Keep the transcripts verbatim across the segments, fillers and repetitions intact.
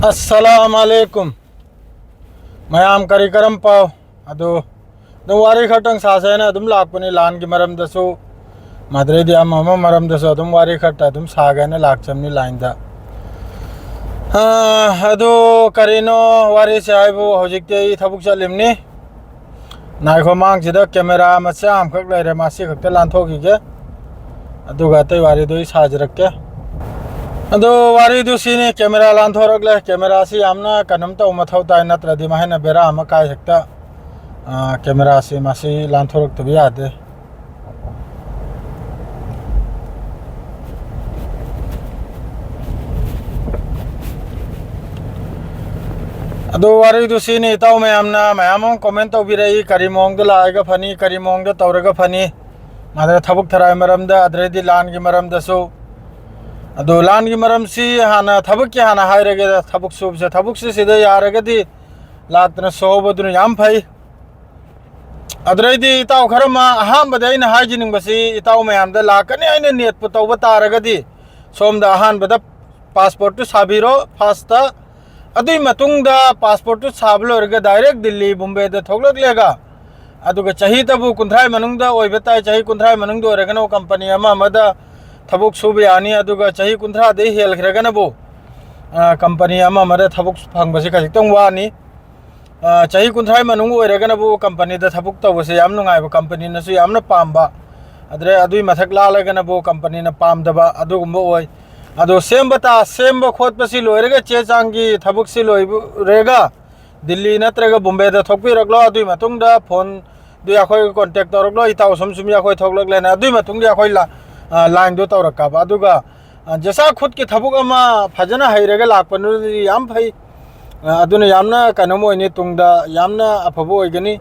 ꯑꯁꯂꯥꯝ ꯑꯂꯩꯀꯨꯝ꯫ ꯃꯌꯥꯝ ꯀꯔꯤ ꯀꯔꯝ ꯄꯥꯎ? ꯑꯗꯨ ꯑꯗꯨꯝ ꯋꯥꯔꯤ ꯈꯔꯇꯪ ꯁꯥꯁꯦ ꯍꯥꯏꯅ ꯑꯗꯨꯝ ꯂꯥꯛꯄꯅꯤ, ꯂꯥꯟꯒꯤ ꯃꯔꯝꯗꯁꯨ, ꯃꯗꯨꯗꯩꯗꯤ ꯑꯃ ꯑꯃ ꯃꯔꯝꯗꯁꯨ ꯑꯗꯨꯝ ꯋꯥꯔꯤ ꯈꯔꯇ ꯑꯗꯨꯝ ꯁꯥꯒꯦ ꯍꯥꯏꯅ ꯂꯥꯛꯆꯕꯅꯤ ꯂꯥꯏꯟꯗ꯫ ꯑꯥ, ꯑꯗꯨ ꯀꯔꯤꯅꯣ ꯋꯥꯔꯤꯁꯦ ꯍꯥꯏꯕꯨ, ꯍꯧꯖꯤꯛꯇꯤ ꯑꯩ ꯊꯕꯛ ꯆꯠꯂꯤꯕꯅꯤ꯫ ꯉꯥꯏꯈꯣ, ꯃꯥꯡꯁꯤꯗ ꯀꯦꯃꯦꯔꯥ ꯃꯆꯥ ꯑꯃꯈꯛ ꯂꯩꯔꯦ, ꯃꯁꯤ ꯈꯛꯇ ꯂꯥꯟꯊꯣꯛꯈꯤꯒꯦ, ꯑꯗꯨꯒ ꯑꯇꯩ ꯋꯥꯔꯤꯗꯨ ꯑꯩ ꯁꯥꯖꯔꯛꯀꯦ꯫ ꯑꯗꯣ ꯋꯥꯔꯤꯗꯨ ꯁꯤꯅꯤ, ꯀꯦꯃꯦꯔꯥ ꯂꯥꯟꯊꯣꯔꯛꯂꯦ꯫ ꯀꯦꯃꯦꯔꯥꯁꯤ ꯌꯥꯝꯅ ꯀꯩꯅꯣꯝ ꯇꯧꯕ ꯃꯊꯧ ꯇꯥꯏ, ꯅꯠꯇ꯭ꯔꯗꯤ ꯃꯍꯩꯅ ꯕꯦꯔꯥ ꯑꯃ ꯀꯥꯏ ꯍꯦꯛꯇ꯫ ꯑꯥ, ꯀꯦꯃꯦꯔꯥꯁꯤ ꯃꯁꯤ ꯂꯥꯟꯊꯣꯔꯛꯇꯕ ꯌꯥꯗꯦ꯫ ꯑꯗꯣ ꯋꯥꯔꯤꯗꯨ ꯁꯤꯅꯤ, ꯏꯇꯥꯎ ꯃꯌꯥꯝꯅ ꯃꯌꯥꯝ ꯑꯃ ꯀꯣꯃꯦꯟ ꯇꯧꯕꯤꯔꯛꯏ, ꯀꯔꯤ ꯃꯑꯣꯡꯗ ꯂꯥꯛꯑꯒ ꯐꯅꯤ, ꯀꯔꯤ ꯃꯑꯣꯡꯗ ꯇꯧꯔꯒ ꯐꯅꯤ, ꯃꯥꯗ ꯊꯕꯛ ꯊꯔꯥꯏ ꯃꯔꯝꯗ, ꯑꯗꯨꯗꯩꯗꯤ ꯂꯥꯟꯒꯤ ꯃꯔꯝꯗꯁꯨ꯫ ꯑꯗꯣ ꯂꯥꯟꯒꯤ ꯃꯔꯝꯁꯤ ꯍꯥꯟꯅ, ꯊꯕꯛꯀꯤ ꯍꯥꯟꯅ ꯍꯥꯏꯔꯒꯦ, ꯊꯕꯛ ꯁꯨꯕꯁꯦ, ꯊꯕꯛꯁꯤ ꯁꯤꯗ ꯌꯥꯔꯒꯗꯤ ꯂꯥꯛꯇꯅ ꯁꯨꯍꯧꯕꯗꯨꯅ ꯌꯥꯝ ꯐꯩ꯫ ꯑꯗꯨꯗꯩꯗꯤ ꯏꯇꯥꯎ ꯈꯔ ꯑꯃ, ꯑꯍꯥꯟꯕꯗ ꯑꯩꯅ ꯍꯥꯏꯖꯅꯤꯡꯕꯁꯤ, ꯏꯇꯥꯎ ꯃꯌꯥꯝꯗ ꯂꯥꯛꯀꯅꯤ ꯍꯥꯏꯅ ꯅꯦꯠꯄꯨ ꯇꯧꯕ ꯇꯥꯔꯒꯗꯤ, ꯁꯣꯝꯗ ꯑꯍꯥꯟꯕꯗ ꯄꯥꯁꯄꯣꯔꯠꯇꯨ ꯁꯥꯕꯤꯔꯣ ꯐꯥꯔꯁꯇ꯫ ꯑꯗꯨꯒꯤ ꯃꯇꯨꯡꯗ ꯄꯥꯁꯄꯣꯔꯠꯇꯨ ꯁꯥꯕ ꯂꯣꯏꯔꯒ ꯗꯥꯏꯔꯦꯛ ꯗꯤꯜꯂꯤ, ꯕꯣꯝꯕꯦꯗ ꯊꯣꯛꯂꯛꯂꯒ, ꯑꯗꯨꯒ ꯆꯍꯤꯗꯕꯨ ꯀꯨꯟꯊ꯭ꯔꯥꯒꯤ ꯃꯅꯨꯡꯗ ꯑꯣꯏꯕ ꯇꯥꯏ, ꯆꯍꯤ ꯀꯨꯟꯊ꯭ꯔꯥꯒꯤ ꯃꯅꯨꯡꯗ ꯑꯣꯏꯔꯒꯅ ꯀꯝꯄꯅꯤ ꯑꯃ ꯑꯃꯗ ꯊꯕꯛ ꯁꯨꯕ ꯌꯥꯅꯤ꯫ ꯑꯗꯨꯒ ꯆꯍꯤ ꯀꯨꯟꯊ꯭ꯔꯥꯗꯒꯤ ꯍꯦꯜꯈ꯭ꯔꯒꯅꯕꯨ, ꯑ, ꯀꯝꯄꯅꯤ ꯑꯃ ꯑꯃꯗ ꯊꯕꯛ ꯐꯪꯕꯁꯤ ꯈꯖꯤꯛꯇꯪ ꯋꯥꯅꯤ꯫ ꯑ, ꯆꯍꯤ ꯀꯨꯟꯊ꯭ꯔꯥꯒꯤ ꯃꯅꯨꯡ ꯑꯣꯏꯔꯒꯅꯕꯨ ꯀꯝꯄꯅꯤꯗ ꯊꯕꯛ ꯇꯧꯕꯁꯦ ꯌꯥꯝ ꯅꯨꯡꯉꯥꯏꯕ, ꯀꯝꯄꯅꯤꯅꯁꯨ ꯌꯥꯝꯅ ꯄꯥꯝꯕ꯫ ꯑꯗꯨꯗꯩ ꯑꯗꯨꯒꯤ ꯃꯊꯛ ꯂꯥꯜꯂꯒꯅꯕꯨ ꯀꯝꯄꯅꯤꯅ ꯄꯥꯝꯗꯕ ꯑꯗꯨꯒꯨꯝꯕ ꯑꯣꯏ꯫ ꯑꯗꯣ ꯁꯦꯝꯕ ꯇꯥ-, ꯁꯦꯝꯕ ꯈꯣꯠꯄꯁꯤ ꯂꯣꯏꯔꯒ, ꯆꯦ ꯆꯥꯡꯒꯤ ꯊꯕꯛꯁꯤ ꯂꯣꯏꯔꯒ ꯗꯤꯜꯂꯤ ꯅꯠꯇ꯭ꯔꯒ ꯕꯣꯝꯕꯦꯗ ꯊꯣꯛꯄꯤꯔꯛꯂꯣ꯫ ꯑꯗꯨꯒꯤ ꯃꯇꯨꯡꯗ ꯐꯣꯟꯗꯨ ꯑꯩꯈꯣꯏꯒ ꯀꯣꯟꯇꯦꯛ ꯇꯧꯔꯛꯂꯣ, "ꯏꯇꯥꯎ ꯁꯨꯝ ꯁꯨꯝ ꯑꯩꯈꯣꯏ ꯊꯣꯛꯂꯛꯂꯦꯅ"꯫ ꯑꯗꯨꯒꯤ ꯃꯇꯨꯡꯗ ꯑꯩꯈꯣꯏ ꯂꯥ-, ꯑ, ꯂꯥꯏꯟꯗꯨ ꯇꯧꯔꯛꯀꯕ꯫ ꯑꯗꯨꯒ, ꯑ, ꯖꯁꯥ ꯈꯨꯠꯀꯤ ꯊꯕꯛ ꯑꯃ ꯐꯖꯅ ꯍꯩꯔꯒ ꯂꯥꯛꯄꯗꯨꯗꯤ ꯌꯥꯝ ꯐꯩ꯫ ꯑ, ꯑꯗꯨꯅ ꯌꯥꯝꯅ ꯀꯩꯅꯣꯝ ꯑꯣꯏꯅꯤ, ꯇꯨꯡꯗ ꯌꯥꯝꯅ ꯑꯐꯕ ꯑꯣꯏꯒꯅꯤ꯫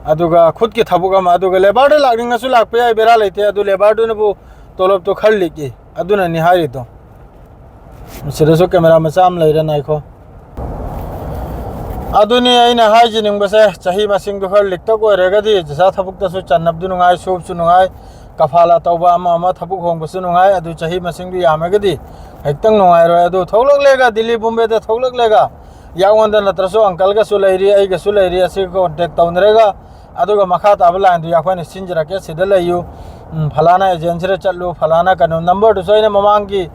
ꯑꯗꯨꯒ ꯈꯨꯠꯀꯤ ꯊꯕꯛ ꯑꯃ, ꯑꯗꯨꯒ ꯂꯦꯕꯔꯗ ꯂꯥꯛꯅꯤꯡꯉꯁꯨ ꯂꯥꯛꯄ ꯌꯥꯏ, ꯕꯦꯔꯥ ꯂꯩꯇꯦ꯫ ꯑꯗꯨ ꯂꯦꯕꯔꯗꯨꯅꯕꯨ ꯇꯣꯂꯣꯞꯇꯣ ꯈꯔ ꯂꯤꯛꯏ, ꯑꯗꯨꯅꯅꯤ ꯍꯥꯏꯔꯤꯗꯣ꯫ ꯁꯤꯗꯁꯨ ꯀꯦꯃꯦꯔꯥ ꯃꯆꯥ ꯑꯃ ꯂꯩꯔꯦ, ꯉꯥꯏꯈꯣ꯫ ꯑꯗꯨꯅꯤ ꯑꯩꯅ ꯍꯥꯏꯖꯅꯤꯡꯕꯁꯦ, ꯆꯍꯤ ꯃꯁꯤꯡꯗꯨ ꯈꯔ ꯂꯤꯛꯇꯛ ꯑꯣꯏꯔꯒꯗꯤ ꯖꯁꯥ ꯊꯕꯛꯇꯁꯨ ꯆꯟꯅꯕꯗꯨ ꯅꯨꯡꯉꯥꯏ, ꯁꯨꯕꯁꯨ ꯅꯨꯡꯉꯥꯏ, ꯀꯐꯥꯂꯥ ꯇꯧꯕ ꯑꯃ ꯑꯃ ꯊꯕꯛ ꯍꯣꯡꯕꯁꯨ ꯅꯨꯡꯉꯥꯏ꯫ ꯑꯗꯨ ꯆꯍꯤ ꯃꯁꯤꯡꯗꯨ ꯌꯥꯝꯃꯒꯗꯤ ꯈꯤꯇꯪ ꯅꯨꯡꯉꯥꯏꯔꯣꯏ꯫ ꯑꯗꯨ ꯊꯣꯛꯂꯛꯂꯦꯒ, ꯗꯤꯜꯂꯤ ꯕꯣꯝꯕꯦꯗ ꯊꯣꯛꯂꯛꯂꯦꯒ, ꯌꯥꯉꯣꯟꯗ ꯅꯠꯇ꯭ꯔꯁꯨ ꯑꯪꯀꯜꯒꯁꯨ ꯂꯩꯔꯤ, ꯑꯩꯒꯁꯨ ꯂꯩꯔꯤ, ꯑꯁꯤꯒ ꯀꯣꯟꯇꯦꯛ ꯇꯧꯅꯔꯒ ꯑꯗꯨꯒ ꯃꯈꯥ ꯇꯥꯕ ꯂꯥꯏꯟꯗꯨ ꯑꯩꯈꯣꯏꯅ ꯁꯤꯟꯖꯔꯛꯀꯦ꯫ ꯁꯤꯗ ꯂꯩꯌꯨ, ꯎꯝ, ꯐꯂꯥꯅ ꯑꯦꯖꯦꯟꯁꯤꯗ ꯆꯠꯂꯨ, ꯐꯂꯥꯅ ꯀꯩꯅꯣ, ꯅꯝꯕꯔꯗꯨꯁꯨ ꯑꯩꯅ ꯃꯃꯥꯡꯒꯤ,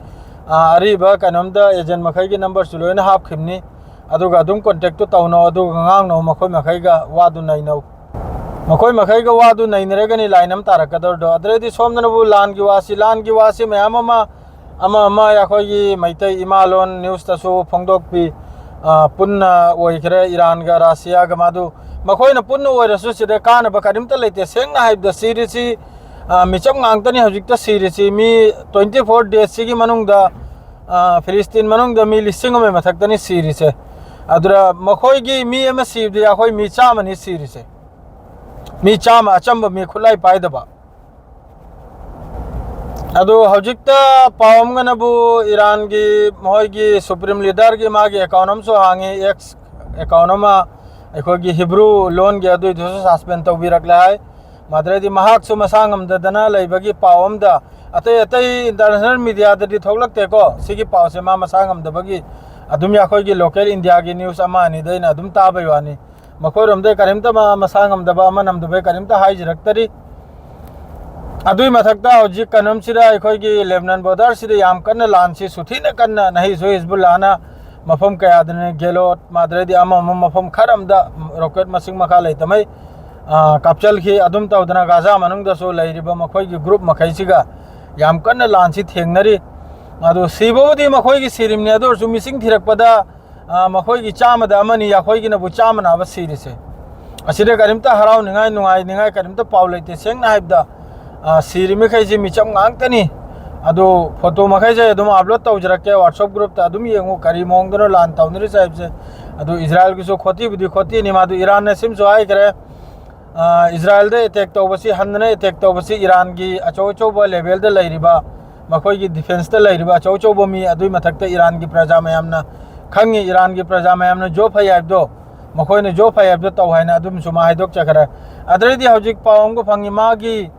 ꯑ, ꯑꯔꯤꯕ ꯀꯩꯅꯣꯝꯗ ꯑꯦꯖꯦꯟ ꯃꯈꯩꯒꯤ ꯅꯝꯕꯔꯁꯨ ꯂꯣꯏꯅ ꯍꯥꯞꯈꯤꯕꯅꯤ꯫ ꯑꯗꯨꯒ ꯑꯗꯨꯝ ꯀꯣꯟꯇꯦꯛꯇꯨ ꯇꯧꯅꯧ, ꯑꯗꯨꯒ ꯉꯥꯡꯅꯧ ꯃꯈꯣꯏ ꯃꯈꯩꯒ ꯋꯥꯗꯨ ꯅꯩꯅꯧ꯫ ꯃꯈꯣꯏ ꯃꯈꯩꯒ ꯋꯥꯗꯨ ꯅꯩꯅꯔꯒꯅꯤ ꯂꯥꯏꯟ ꯑꯃ ꯇꯥꯔꯛꯀꯗꯧꯔꯤꯗꯣ꯫ ꯑꯗꯨꯗꯩꯗꯤ ꯁꯣꯝꯗꯅꯕꯨ ꯂꯥꯟꯒꯤ ꯋꯥꯁꯤ, ꯂꯥꯟꯒꯤ ꯋꯥꯁꯤ ꯃꯌꯥꯝ ꯑꯃ, ꯑꯃ ꯑꯃ ꯑꯩꯈꯣꯏꯒꯤ ꯃꯩꯇꯩ ꯏꯃꯥꯂꯣꯟ ꯅ꯭ꯌꯨꯁꯇꯁꯨ ꯐꯣꯡꯗꯣꯛꯄꯤ꯫ ꯑ, ꯄꯨꯟꯅ ꯑꯣꯏꯈ꯭ꯔꯦ ꯏꯔꯥꯟꯒ ꯔꯁꯤꯌꯥꯒ꯫ ꯃꯗꯨ ꯃꯈꯣꯏꯅ ꯄꯨꯟꯅ ꯑꯣꯏꯔꯁꯨ ꯁꯤꯗ ꯀꯥꯟꯅꯕ ꯀꯔꯤꯝꯇ ꯂꯩꯇꯦ꯫ ꯁꯦꯡꯅ ꯍꯥꯏꯕꯗ ꯁꯤꯔꯤꯁꯤ, ꯑ, ꯃꯤꯆꯝ ꯉꯥꯛꯇꯅꯤ ꯍꯧꯖꯤꯛꯇ ꯁꯤꯔꯤꯁꯤ꯫ ꯃꯤ twenty four days ꯁꯤꯒꯤ ꯃꯅꯨꯡꯗ, ꯑ, ꯐꯤꯂꯤꯁꯇꯤꯟ ꯃꯅꯨꯡꯗ ꯃꯤ ꯂꯤꯁꯤꯡ ꯑꯃꯒꯤ ꯃꯊꯛꯇꯅꯤ ꯁꯤꯔꯤꯁꯦ꯫ ꯑꯗꯨꯗ ꯃꯈꯣꯏꯒꯤ ꯃꯤ ꯑꯃ ꯁꯤꯕꯗꯤ ꯑꯩꯈꯣꯏ ꯃꯤ ꯆꯥꯝꯃꯅꯤ ꯁꯤꯔꯤꯁꯦ꯫ ꯃꯤ ꯆꯥꯝꯃ, ꯑꯆꯝꯕ ꯃꯤ, ꯈꯨꯠꯂꯥꯏ ꯄꯥꯏꯗꯕ꯫ ꯑꯗꯨ ꯍꯧꯖꯤꯛꯇ ꯄꯥꯎ ꯑꯃꯒꯅꯕꯨ ꯏꯔꯥꯟꯒꯤ ꯃꯈꯣꯏꯒꯤ ꯁꯨꯄ꯭ꯔꯤꯝ ꯂꯤꯗꯔꯒꯤ ꯃꯥꯒꯤ ꯑꯦꯀꯥꯎꯟ ꯑꯃꯁꯨ ꯍꯥꯡꯉꯤ, ꯑꯦꯛꯁ ꯑꯦꯀꯥꯎꯟ ꯑꯃ, ꯑꯩꯈꯣꯏꯒꯤ ꯍꯤꯕ꯭ꯔꯨ ꯂꯣꯟꯒꯤ, ꯑꯗꯨꯏꯗꯨꯁꯨ ꯁꯁꯄꯦꯟ ꯇꯧꯕꯤꯔꯛꯂꯦ ꯍꯥꯏ꯫ ꯃꯗꯨꯗꯩꯗꯤ ꯃꯍꯥꯛꯁꯨ ꯃꯁꯥ ꯉꯝꯗꯗꯅ ꯂꯩꯕꯒꯤ ꯄꯥꯎ ꯑꯃꯗ, ꯑꯇꯩ ꯑꯇꯩ ꯏꯟꯇꯔꯅꯦꯁꯅꯦꯜ ꯃꯤꯗꯤꯌꯥꯗꯗꯤ ꯊꯣꯛꯂꯛꯇꯦꯀꯣ ꯁꯤꯒꯤ ꯄꯥꯎꯁꯦ, ꯃꯥ ꯃꯁꯥ ꯉꯝꯗꯕꯒꯤ꯫ ꯑꯗꯨꯝ ꯑꯩꯈꯣꯏꯒꯤ ꯂꯣꯀꯦꯜ ꯏꯟꯗꯤꯌꯥꯒꯤ ꯅ꯭ꯌꯨꯁ ꯑꯃ ꯑꯅꯤꯗ ꯑꯩꯅ ꯑꯗꯨꯝ ꯇꯥꯕꯩ ꯋꯥꯅꯤ꯫ ꯃꯈꯣꯏꯔꯣꯝꯗꯩ ꯀꯔꯤꯝꯇ ꯃꯥ ꯃꯁꯥ ꯉꯝꯗꯕ, ꯑꯃ ꯉꯝꯗꯕꯩ ꯀꯔꯤꯝꯇ ꯍꯥꯏꯖꯔꯛꯇꯔꯤ꯫ ꯑꯗꯨꯏ ꯃꯊꯛꯇ ꯍꯧꯖꯤꯛ ꯀꯩꯅꯣꯝꯁꯤꯗ, ꯑꯩꯈꯣꯏꯒꯤ ꯂꯦꯕꯅꯟ ꯕꯣꯔꯗꯔꯁꯤꯗ ꯌꯥꯝ ꯀꯟꯅ ꯂꯥꯟꯁꯤ ꯁꯨꯊꯤꯅ ꯀꯟꯅ ꯅꯍꯤꯁꯨ ꯍꯤꯖꯕꯨꯜꯂꯥꯅ ꯃꯐꯝ ꯀꯌꯥꯗꯅ ꯒꯦꯂꯣꯠ, ꯃꯥꯗ꯭ꯔꯩꯗꯤ ꯑꯃꯃꯝ ꯃꯐꯝ ꯈꯔ ꯑꯃꯗ ꯔꯣꯀꯦꯠ ꯃꯁꯤꯡ ꯃꯈꯥ ꯂꯩꯇꯃꯩ, ꯑ, ꯀꯥꯞꯆꯜꯈꯤ꯫ ꯑꯗꯨꯝ ꯇꯧꯗꯅ ꯒꯥꯖꯥ ꯃꯅꯨꯡꯗꯁꯨ ꯂꯩꯔꯤꯕ ꯃꯈꯣꯏꯒꯤ ꯒ꯭ꯔꯨꯞ ꯃꯈꯩꯁꯤꯒ ꯌꯥꯝ ꯀꯟꯅ ꯂꯥꯟꯁꯤ ꯊꯦꯡꯅꯔꯤ꯫ ꯑꯗꯨ ꯁꯤꯕꯕꯨꯗꯤ ꯃꯈꯣꯏꯒꯤ ꯁꯤꯔꯤꯝꯅꯤ, ꯑꯗꯨ ꯑꯣꯏꯔꯁꯨ ꯃꯤꯁꯤꯡ ꯊꯤꯔꯛꯄꯗ, ꯑ, ꯃꯈꯣꯏꯒꯤ ꯆꯥꯝꯃꯗ ꯑꯃꯅꯤ, ꯑꯩꯈꯣꯏꯒꯤꯅꯕꯨ ꯆꯥꯝꯃ ꯅꯥꯕ ꯁꯤꯔꯤꯁꯦ꯫ ꯑꯁꯤꯗ ꯀꯔꯤꯝꯇ ꯍꯔꯥꯎꯅꯤꯡꯉꯥꯏ, ꯅꯨꯡꯉꯥꯏꯅꯤꯡꯉꯥꯏ ꯀꯔꯤꯝꯇ ꯄꯥꯎ ꯂꯩꯇꯦ꯫ ꯁꯦꯡꯅ ꯍꯥꯏꯕꯗ, ꯑ, ꯁꯤꯔꯤ ꯃꯈꯩꯁꯤ ꯃꯤꯆꯝ ꯉꯥꯛꯇꯅꯤ꯫ ꯑꯗꯨ ꯐꯣꯇꯣ ꯃꯈꯩꯁꯦ ꯑꯗꯨꯝ ꯑꯞꯂꯣꯗ ꯇꯧꯖꯔꯛꯀꯦ, WhatsApp ꯒ꯭ꯔꯨꯞꯇ ꯑꯗꯨꯝ ꯌꯦꯡꯉꯨ, ꯀꯔꯤ ꯃꯑꯣꯡꯗꯅꯣ ꯂꯥꯟ ꯇꯧꯅꯔꯤꯁꯦ ꯍꯥꯏꯕꯁꯦ꯫ ꯑꯗꯨ ꯏꯖꯔꯥꯏꯜꯒꯤꯁꯨ ꯈꯣꯠꯇꯤꯕꯨꯗꯤ ꯈꯣꯠꯇꯤꯅꯤ, ꯃꯥꯗꯨ ꯏꯔꯥꯟꯅ ꯁꯤꯝꯁꯨ ꯍꯥꯏꯈ꯭ꯔꯦ꯫ ꯑ, ꯏꯖꯔꯥꯏꯜꯗ ꯑꯦꯇꯦꯛ ꯇꯧꯕꯁꯤ, ꯍꯟꯗꯅ ꯑꯦꯇꯦꯛ ꯇꯧꯕꯁꯤ ꯏꯔꯥꯟꯒꯤ ꯑꯆꯧ ꯑꯆꯧꯕ ꯂꯦꯚꯦꯜꯗ ꯂꯩꯔꯤꯕ, ꯃꯈꯣꯏꯒꯤ ꯗꯤꯐꯦꯟꯁꯇ ꯂꯩꯔꯤꯕ ꯑꯆꯧ ꯑꯆꯧꯕ ꯃꯤ, ꯑꯗꯨꯏ ꯃꯊꯛꯇ ꯏꯔꯥꯟꯒꯤ ꯄ꯭ꯔꯖꯥ ꯃꯌꯥꯝꯅ ꯈꯪꯉꯤ, ꯏꯔꯥꯟꯒꯤ ꯄ꯭ꯔꯖꯥ ꯃꯌꯥꯝꯅ ꯖꯣ ꯐꯩ ꯍꯥꯏꯕꯗꯣ, ꯃꯈꯣꯏꯅ ꯖꯣ ꯐꯩ ꯍꯥꯏꯕꯗꯣ ꯇꯧ ꯍꯥꯏꯅ ꯑꯗꯨꯝꯁꯨ ꯃꯥ ꯍꯥꯏꯗꯣꯛꯆꯈ꯭ꯔꯦ꯫ ꯑꯗꯨꯗꯩꯗꯤ ꯍꯧꯖꯤꯛ ꯄꯥꯎ ꯑꯃꯒ ꯐꯪꯉꯤ, ꯃꯥꯒꯤ,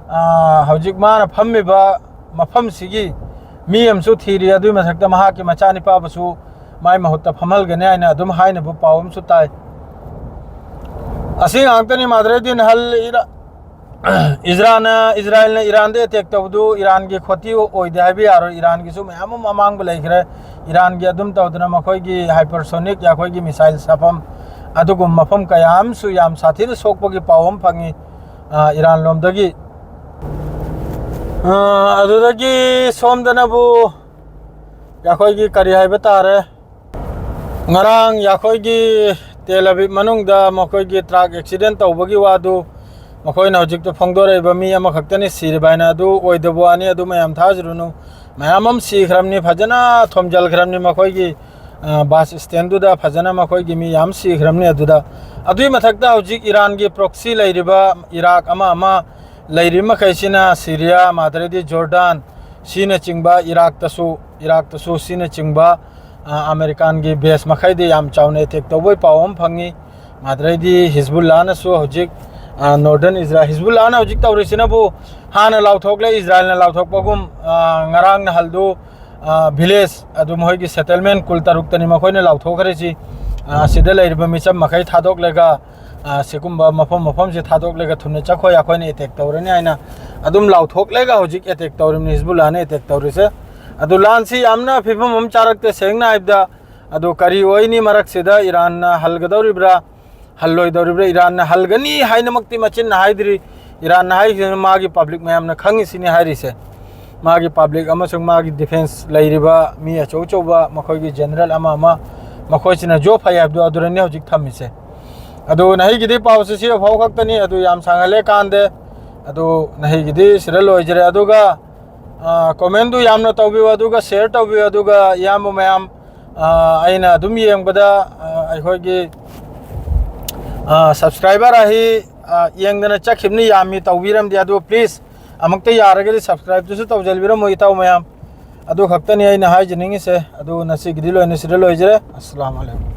ꯑ, ꯍꯧꯖꯤꯛ ꯃꯥꯅ ꯐꯝꯃꯤꯕ ꯃꯐꯝꯁꯤꯒꯤ ꯃꯤ ꯑꯃꯁꯨ ꯊꯤꯔꯤ꯫ ꯑꯗꯨꯒꯤ ꯃꯊꯛꯇ ꯃꯍꯥꯛꯀꯤ ꯃꯆꯥꯅꯤꯄꯥꯕꯨꯁꯨ ꯃꯥꯏ ꯃꯍꯨꯠꯇ ꯐꯝꯍꯜꯒꯅꯤ ꯍꯥꯏꯅ ꯑꯗꯨꯝ ꯍꯥꯏꯅꯕ ꯄꯥꯎ ꯑꯃꯁꯨ ꯇꯥꯏ꯫ ꯑꯁꯤ ꯉꯥꯛꯇꯅꯤ ꯃꯥꯗ꯭ꯔꯦꯗꯤ ꯅꯍꯜ ꯏꯔꯥ-, ꯏꯖꯔꯥꯅ, ꯏꯖꯔꯥꯏꯜꯅ ꯏꯔꯥꯟꯗ ꯑꯦꯇꯦꯛ ꯇꯧꯕꯗꯨ ꯏꯔꯥꯟꯒꯤ ꯈꯣꯇꯤ ꯑꯣꯏꯗꯦ ꯍꯥꯏꯕ ꯌꯥꯔꯣꯏ꯫ ꯏꯔꯥꯟꯒꯤꯁꯨ ꯃꯌꯥꯝ ꯑꯃ ꯑꯃꯥꯡꯕ ꯂꯩꯈ꯭ꯔꯦ꯫ ꯏꯔꯥꯟꯒꯤ ꯑꯗꯨꯝ ꯇꯧꯗꯅ ꯃꯈꯣꯏꯒꯤ ꯍꯥꯏꯄꯔꯁꯣꯅꯤꯛ, ꯑꯩꯈꯣꯏꯒꯤ ꯃꯤꯁꯥꯏꯜ ꯁꯥꯐꯝ, ꯑꯗꯨꯒꯨꯝꯕ ꯃꯐꯝ ꯀꯌꯥ ꯑꯃꯁꯨ ꯌꯥꯝ ꯁꯥꯊꯤꯅ ꯁꯣꯛꯄꯒꯤ ꯄꯥꯎ ꯑꯃ ꯐꯪꯉꯤ, ꯑ, ꯏꯔꯥꯟ ꯂꯣꯝꯗꯒꯤ꯫ ꯑ, ꯑꯗꯨꯗꯒꯤ ꯁꯣꯝꯗꯅꯕꯨ ꯑꯩꯈꯣꯏꯒꯤ ꯀꯔꯤ ꯍꯥꯏꯕ ꯇꯥꯔꯦ, ꯉꯔꯥꯡ ꯑꯩꯈꯣꯏꯒꯤ ꯇꯦꯜ ꯑꯕꯤꯕ ꯃꯅꯨꯡꯗ ꯃꯈꯣꯏꯒꯤ ꯇ꯭ꯔꯛ ꯑꯦꯛꯁꯤꯗꯦꯟ ꯇꯧꯕꯒꯤ ꯋꯥꯗꯨ ꯃꯈꯣꯏꯅ ꯍꯧꯖꯤꯛꯇ ꯐꯣꯡꯗꯣꯔꯛꯏꯕ ꯃꯤ ꯑꯃꯈꯛꯇꯅꯤ ꯁꯤꯔꯤꯕ ꯍꯥꯏꯅ꯫ ꯑꯗꯨ ꯑꯣꯏꯗꯕ ꯋꯥꯅꯤ, ꯑꯗꯨ ꯃꯌꯥꯝ ꯊꯥꯖꯔꯨꯅꯨ꯫ ꯃꯌꯥꯝ ꯑꯃ ꯁꯤꯈ꯭ꯔꯕꯅꯤ, ꯐꯖꯅ ꯊꯣꯝꯖꯤꯜꯈ꯭ꯔꯕꯅꯤ ꯃꯈꯣꯏꯒꯤ, ꯑ, ꯕꯁ ꯁ꯭ꯇꯦꯟꯗꯨꯗ ꯐꯖꯅ ꯃꯈꯣꯏꯒꯤ ꯃꯤ ꯌꯥꯝ ꯁꯤꯈ꯭ꯔꯕꯅꯤ ꯑꯗꯨꯗ꯫ ꯑꯗꯨꯒꯤ ꯃꯊꯛꯇ ꯍꯧꯖꯤꯛ ꯏꯔꯥꯟꯒꯤ ꯄ꯭ꯔꯣꯛꯁꯤ ꯂꯩꯔꯤꯕ ꯏꯔꯥꯛ ꯑꯃ ꯑꯃ ꯂꯩꯔꯤꯕ ꯃꯈꯩꯁꯤꯅ ꯁꯤꯔꯤꯌꯥ, ꯃꯥꯗ꯭ꯔꯦꯗꯤ ꯖꯣꯔꯗꯥꯟ, ꯁꯤꯅꯆꯤꯡꯕ ꯏꯔꯥꯛꯇꯁꯨ, ꯏꯔꯥꯛꯇꯁꯨ ꯁꯤꯅꯆꯤꯡꯕ, ꯑ, ꯑꯃꯦꯔꯤꯀꯥꯟꯒꯤ ꯕꯦꯁ ꯃꯈꯩꯗꯤ ꯌꯥꯝ ꯆꯥꯎꯅ ꯑꯦꯇꯦꯛ ꯇꯧꯕꯒꯤ ꯄꯥꯎ ꯑꯃ ꯐꯪꯉꯤ꯫ ꯑꯗꯩꯗꯤ ꯍꯤꯖꯕꯨꯜꯂꯥꯅꯁꯨ ꯍꯧꯖꯤꯛ, ꯑ, ꯅꯣꯔꯗꯔꯟ ꯏꯖꯔꯥꯏꯜ, ꯍꯤꯖꯕꯨꯜꯂꯥꯅ ꯍꯧꯖꯤꯛ ꯇꯧꯔꯤꯁꯤꯅꯕꯨ ꯍꯥꯟꯅ ꯂꯥꯎꯊꯣꯛꯂꯦ, ꯏꯖꯔꯥꯏꯜꯅ ꯂꯥꯎꯊꯣꯛꯄꯒꯨꯝ, ꯑ, ꯉꯔꯥꯡ ꯅꯍꯥꯜꯗꯨ, ꯑ, ꯚꯤꯂꯦꯖ, ꯑꯗꯨ ꯃꯈꯣꯏꯒꯤ ꯁꯦꯇꯜꯃꯦꯟ ꯀꯨꯜ ꯇꯔꯨꯛꯇꯅꯤ ꯃꯈꯣꯏꯅ ꯂꯥꯎꯊꯣꯛꯈ꯭ꯔꯤꯁꯤ꯫ ꯑ, ꯑꯁꯤꯗ ꯂꯩꯔꯤꯕ ꯃꯤꯆꯝ ꯃꯈꯩ ꯊꯥꯗꯣꯛꯂꯒ, ꯑ, ꯁꯤꯒꯨꯝꯕ ꯃꯐꯝ ꯃꯐꯝꯁꯤ ꯊꯥꯗꯣꯛꯂꯒ ꯊꯨꯅ ꯆꯠꯈꯣ, ꯑꯩꯈꯣꯏꯅ ꯑꯦꯇꯦꯛ ꯇꯧꯔꯅꯤ ꯍꯥꯏꯅ ꯑꯗꯨꯝ ꯂꯥꯎꯊꯣꯛꯂꯒ ꯍꯧꯖꯤꯛ ꯑꯦꯇꯦꯛ ꯇꯧꯔꯤꯕꯅꯤ, ꯍꯤꯖꯕꯨꯜꯂꯥꯅ ꯑꯦꯇꯦꯛ ꯇꯧꯔꯤꯁꯦ꯫ ꯑꯗꯨ ꯂꯥꯟꯁꯤ ꯌꯥꯝꯅ ꯐꯤꯕꯝ ꯑꯃ ꯆꯥꯔꯛꯇꯦ, ꯁꯦꯡꯅ ꯍꯥꯏꯕꯗ꯫ ꯑꯗꯨ ꯀꯔꯤ ꯑꯣꯏꯅꯤ ꯃꯔꯛꯁꯤꯗ, ꯏꯔꯥꯟꯅ ꯍꯜꯒꯗꯧꯔꯤꯕ꯭ꯔꯥ, ꯍꯜꯂꯣꯏꯗꯧꯔꯤꯕ꯭ꯔꯥ? ꯏꯔꯥꯟꯅ ꯍꯜꯒꯅꯤ ꯍꯥꯏꯅꯃꯛꯇꯤ ꯃꯆꯤꯟꯅ ꯍꯥꯏꯗ꯭ꯔꯤ꯫ ꯏꯔꯥꯟꯅ ꯍꯥꯏꯔꯤꯁꯤꯅ ꯃꯥꯒꯤ ꯄꯕ꯭ꯂꯤꯛ ꯃꯌꯥꯝꯅ ꯈꯪꯉꯤꯁꯤꯅꯤ ꯍꯥꯏꯔꯤꯁꯦ꯫ ꯃꯥꯒꯤ ꯄꯕ꯭ꯂꯤꯛ ꯑꯃꯁꯨꯡ ꯃꯥꯒꯤ ꯗꯤꯐꯦꯟꯁ ꯂꯩꯔꯤꯕ ꯃꯤ ꯑꯆꯧ ꯑꯆꯧꯕ, ꯃꯈꯣꯏꯒꯤ ꯖꯦꯅꯔꯦꯜ ꯑꯃ ꯑꯃ, ꯃꯈꯣꯏꯁꯤꯅ ꯖꯣ ꯐꯩ ꯍꯥꯏꯕꯗꯣ ꯑꯗꯨꯗꯅꯤ ꯍꯧꯖꯤꯛ ꯊꯝꯃꯤꯁꯦ꯫ ꯑꯗꯨ ꯅꯍꯩꯒꯤꯗꯤ ꯄꯥꯎꯁꯦ ꯁꯤ ꯐꯥꯎ ꯈꯛꯇꯅꯤ꯫ ꯑꯗꯨ ꯌꯥꯝ ꯁꯥꯡꯍꯜꯂꯦ ꯀꯥꯟꯗꯦ꯫ ꯑꯗꯨ ꯅꯍꯩꯒꯤꯗꯤ ꯁꯤꯗ ꯂꯣꯏꯖꯔꯦ꯫ ꯑꯗꯨꯒ, ꯑ, ꯀꯣꯃꯦꯟꯗꯨ ꯌꯥꯝꯅ ꯇꯧꯕꯤꯌꯨ, ꯑꯗꯨꯒ ꯁꯤꯌꯔ ꯇꯧꯕꯤꯌꯨ, ꯑꯗꯨꯒ ꯏꯌꯥꯝꯕ ꯃꯌꯥꯝ, ꯑ, ꯑꯩꯅ ꯑꯗꯨꯝ ꯌꯦꯡꯕꯗ, ꯑ, ꯑꯩꯈꯣꯏꯒꯤ, ꯑ, ꯁꯕꯁꯀ꯭ꯔꯥꯏꯕꯔ ꯑꯍꯤ, ꯑ, ꯌꯦꯡꯗꯅ ꯆꯠꯈꯤꯕꯅꯤ, ꯌꯥꯝꯃꯤ ꯇꯧꯕꯤꯔꯝꯗꯦ꯫ ꯑꯗꯨ ꯄ꯭ꯂꯤꯖ ꯑꯃꯨꯛꯇ ꯌꯥꯔꯒꯗꯤ ꯁꯕꯁꯀ꯭ꯔꯥꯏꯕꯇꯨꯁꯨ ꯇꯧꯖꯕꯤꯔꯝꯃꯣ ꯏꯇꯥꯎ ꯃꯌꯥꯝ꯫ ꯑꯗꯨ ꯈꯛꯇꯅꯤ ꯑꯩꯅ ꯍꯥꯏꯖꯅꯤꯡꯉꯤꯁꯦ꯫ ꯑꯗꯨ ꯉꯁꯤꯒꯤꯗꯤ ꯂꯣꯏꯅ ꯁꯤꯗ ꯂꯣꯏꯖꯔꯦ꯫ ꯑꯁꯂꯥꯃꯨ ꯑꯂꯥꯏꯀꯨꯝ꯫